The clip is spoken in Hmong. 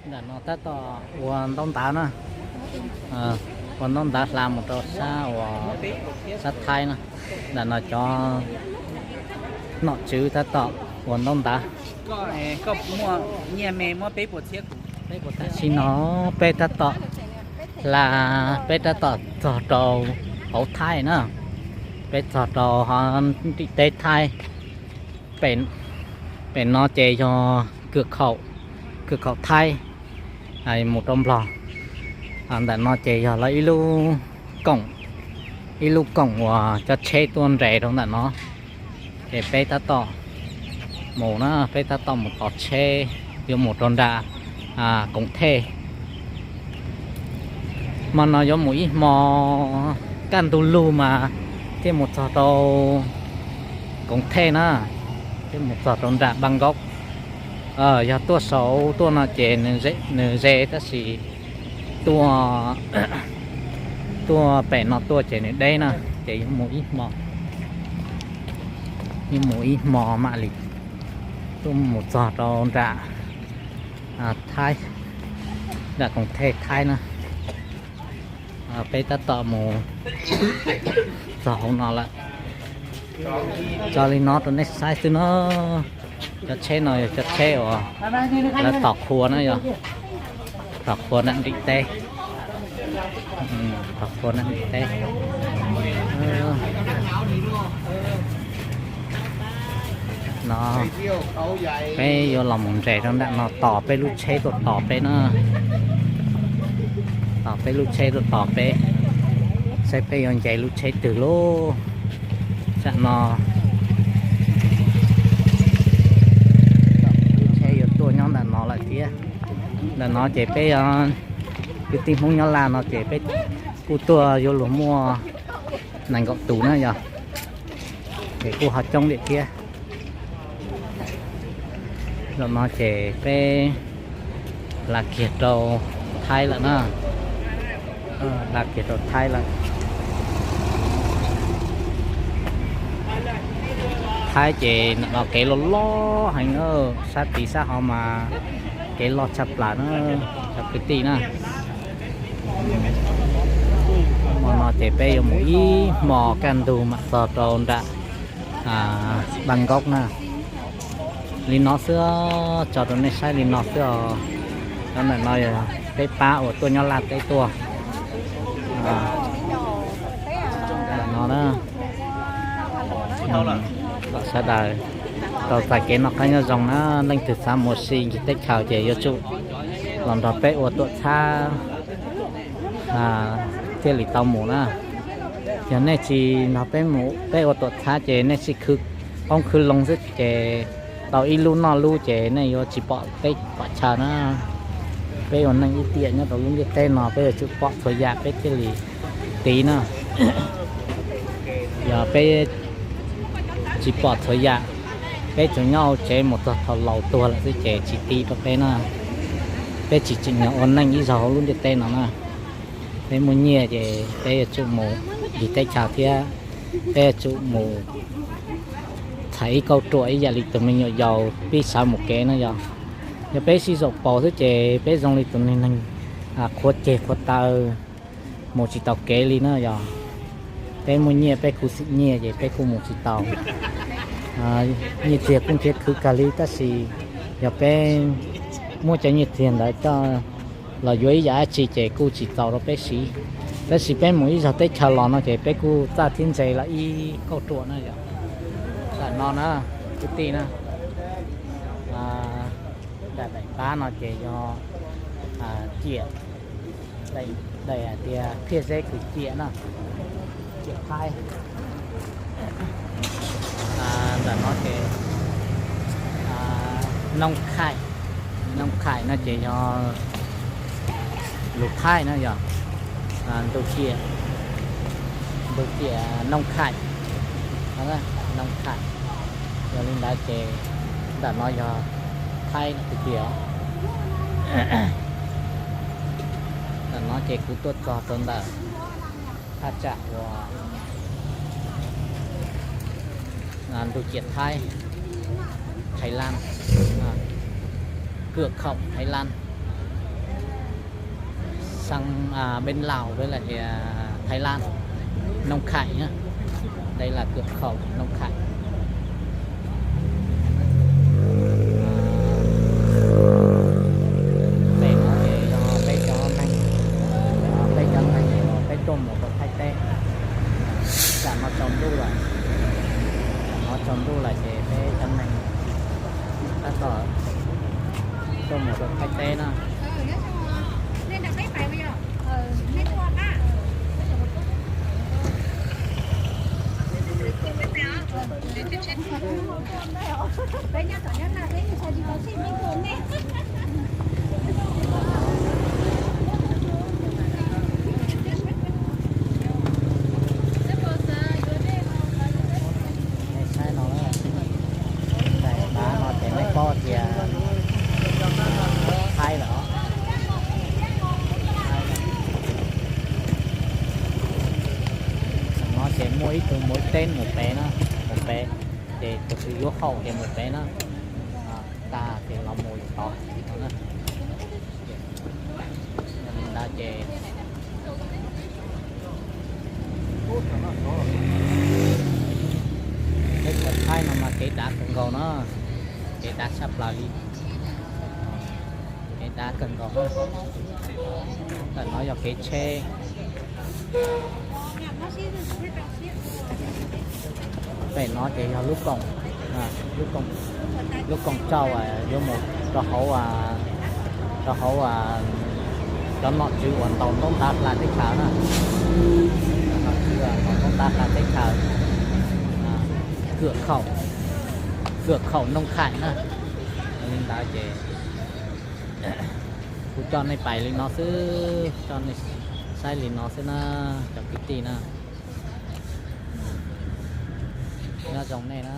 Ntawm no tab tom ua ntaub ntav na, ua ntaub ntav hla mus rau sab uas sab Thaib na. Ntawm no cov nom tswv tab tom ua ntaub ntav. Tam sim no peb tab tom hla, peb tab tom txog rau hauv Thaib na, peb txog rau nrim teb Thaib. Pem no ces yog kws khaum Thaib mus rau Nplog. Ntawm no ces yog lawv ib lub koom, ib lub koom uas cov tsheb tuaj nres rau ntawm no. Ces peb tab tom mus na, peb tab tom mus tos tsheb yuav mus rau nram Koom Thej. Hmo no yuav mus ib hmo, kaj ntug lug mas thiaj mus txog rau Koom Thej na, thiaj mus txog rau nram Npab Nkaub. Yog tuaj saud tuaj no ces nws ze tab sis tuaj, tuaj pem no tuaj ces nws deb na, ces yuav mus ib hmo, yuav mus ib hmo mam li tuaj mus txog rau nram Thaib, nram Koom Thej Thaib na. Peb tab tom mus txog hauv no lawm. Tso li no rau nej saib xwb na. Cov tsheb no yog cov tsheb uas lawv tos qhua na yog, tos qhua nram nrim teb, tos qhua nram nrim teb. No peb yuav los mus nres rau nram no tos peb lub tsheb tuaj tos peb na. Tos peb lub tsheb tuaj tos peb, saib peb yuav nce lub tsheb twg lauj. Tam no lub tsheb yuav tuaj nyob ntawm no lawm thiab. Ntawm no ces peb kwv tij Hmoob Nyab Laj no ces peb kuj tuaj yuav luag muaj nees nkaum tus na yog, ces kuj ho coob li thiab. Zaum no ces peb hla kiag rau Thaib lawm na, hla kiag rau Thaib lawm. Thaib ces ntawm no kev loj loj heev na, sab tid sab hauv mas kev loj tshaj plaws na, cov kwv tij na. Hmo no ces peb yuav mus ib hmo kaj ntug mam txog rau nram Npab Nkaub na. Li no xwb, tso rau nej saib li no xwb os. Cov ntawm no yog peb pab uas tuaj nyob Laj teb tuaj. Ntawm no na, kom sawv daws tau txais kev noj qab nyob zoo na. Leej twg xav mus ua si ncig teb chaws ces yuav tsum los nrog peb ua tuam txhab thiaj li tau mus na. Yog nej tsis nrog peb mus, peb ua tuam txhab ces nej tsis khwv qoob khwv loo xwb ces tau ib lub noj lub ces nej yuav tsis pom teb pom chaw na. Peb ua neej ib tiam nyob rau lub ntiaj teb no peb yuav tsum pom txhua yam peb thiaj li tiv na. Yog peb tsis pom txhua yam, peb tsuas nyob hauv tsev mus txog thaum laus tuag lawm xwb ces tsis tiv rau peb na. Peb tsis tsim nyog ua neej ib zaug hauv lub ntiaj teb no na. Peb muaj nyiaj ces peb yuav tsum mus ncig teb chaws thiab peb yuav tsum mus txhais ib kauj ruam ib yam li tus me nyuam yaus pib sawv mus kev na yog. Yog peb sib zaum paus xwb ces peb zoo li tus neeg qhuav ceg qhuav taw mus tsis taus kev li na yog. Peb muaj nyiaj peb khuv xim nyiaj ces peb kuj mus tsis tau. Nyiaj txiag kuj nrhiav khwv kawg li tab sis yog peb muab cov nyiaj txiag ntawd coj los yuav ib yam dab tsi ces kuj tsis txaus rau peb siv. Tab sis peb mus ib zaug teb chaws los no ces peb kuj txawj thiab ntse lawm ib kauj ruam na yog. Ntawm no na kwv tij na, daim pab no ces yog ciam, daim hais tias phiaj zeb kws ciam na, ciam Thaib. Ntawm no ces Nooj Khaim, Nooj Khaim no ces yog lus Thaib na yog ntu ciam, ntu ciam Nooj Khaim, Nooj Khaim. Yog li ntawd ces ntawm no yog Thaib no tiag tiag. Ntawm no ces kuv tuaj txog rau ntawm thaj tsam uas ntu ciam Thaib, Thái Lan, cửa khẩu Thái Lan. Sang bên Lào với lại, à, Thái Lan, Nông Khải nhá. Đây là cửa khẩu Nông Khải. Pem no ces yog peb cov neeg, peb cov neeg uas peb tuaj mus rau Thaib teb. Tam no tsaus ntuj lawm, tam no tsaus ntuj lawm ces peb cov neeg tab tom tuaj mus rau Thaib teb na. Nej saib no, daim npav no ces nej paub tias Thaib lawm os. Tam no ces muaj ib tug mus teb mus pem na, mus pem, ces tus uas yuav haum ces mus pem na. Tag ces los mus tod no na. Yog li ntawd ces peb cov Thaib no mas kev dav kawg nkaus no, kev dav tshaj plaws li, kev dav kawg nkaus. Ntawm no yog kev tsheb. Pem no ces yog lub koom, lub koom, lub koom tsauj yuav mus rau hauv, rau hauv cov nom tswv uas ntaus ntaub ntawv hla teb chaws na. Nom tswv uas ntaus ntaub ntawv hla teb chaws, kawm khaum, kawm khaum Nooj Khais na. Li ntawd ces kuv coj nej pais li no xwb, coj nej saib li no xwb na, cov kwv tij na. Nyob zoo nej na.